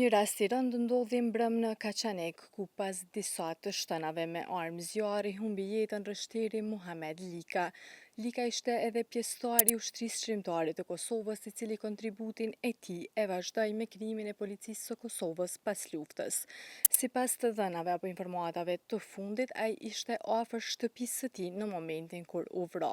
Një rast i rëndë ndodhi mbrëmë në Kaçanik, ku pas disa të shtënave me armë zjarri humbi jetën rreshteri Muhamed Lika. Lika ishte edhe pjesëtar i Ushtrisë Çlirimtare të Kosovës, i cili kontributin e tij e vazhdoi me krijimin e Policisë së Kosovës pas luftës. Sipas të dhënave apo informatave të fundit, ai ishte afër shtëpisë së tij në momentin kur u vra.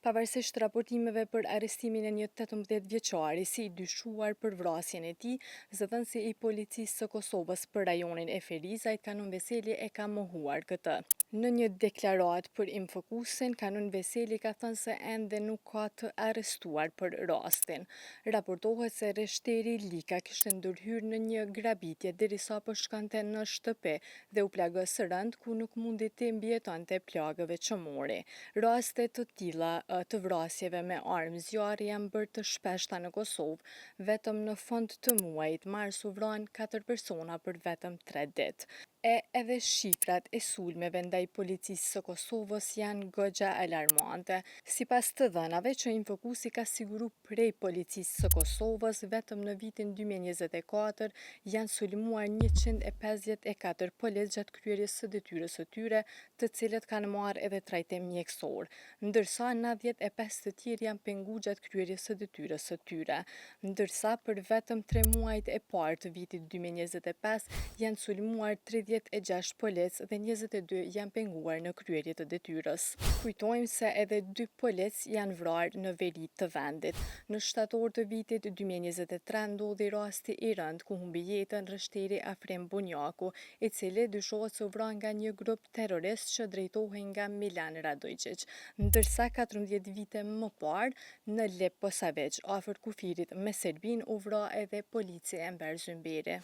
Pavarësisht raportimeve për arrestimin e një 18 vjeçari si i dyshuar për vrasjen e tij, zëdhënësi i Policisë së Kosovës për rajonin e Ferizajt, Kanun Veseli e ka mohuar këtë. Në një deklaratë për Infokusin, Kanun Veseli ka thënë se ende nuk ka të arrestuar për rastin. Raportohet se rreshteri Lika kishte ndërhyrë në një grabitje derisa po shkonte në shtëpi dhe u plagos rëndë ku nuk mundi t'i mbijetonte plagëve që mori. Raste të tilla të vrasjeve me armë zjarri janë bërë të shpeshta në Kosovë, vetëm në fund të muajit mars u vranë 4 persona për vetëm 3 ditë. E edhe shifrat e sulmeve ndaj policisë së Kosovës janë goxha alarmante. Sipas të dhënave që Infokusi ka siguru prej policisë së Kosovës, vetëm në vitin 2024 janë sulmuar 154 policë gjatë kryerjes së detyrës së tyre, të cilët kanë marrë edhe trajtim mjekësor, ndërsa 95 të tjerë janë pengu gjatë kryerjes së detyrës së tyre. Ndërsa për vetëm 3 muajt e parë të vitit 2025 janë sulmuar 36 policë dhe 22 janë penguar në kryerje të detyrës. Kujtojmë se edhe dy policë janë vrarë në veri të vendit. Në shtator të vitit 2023 ndodhi rasti i rëndë ku humbi jetën rreshteri Afrim Bunjaku, i cili dyshohet se u vra nga një grup terrorist që drejtohej nga Milan Radoiçiq. Ndërsa 14 vite më parë, në Leposaviq, afër kufirit me Serbinë, u vra edhe polici Enver Zymberi.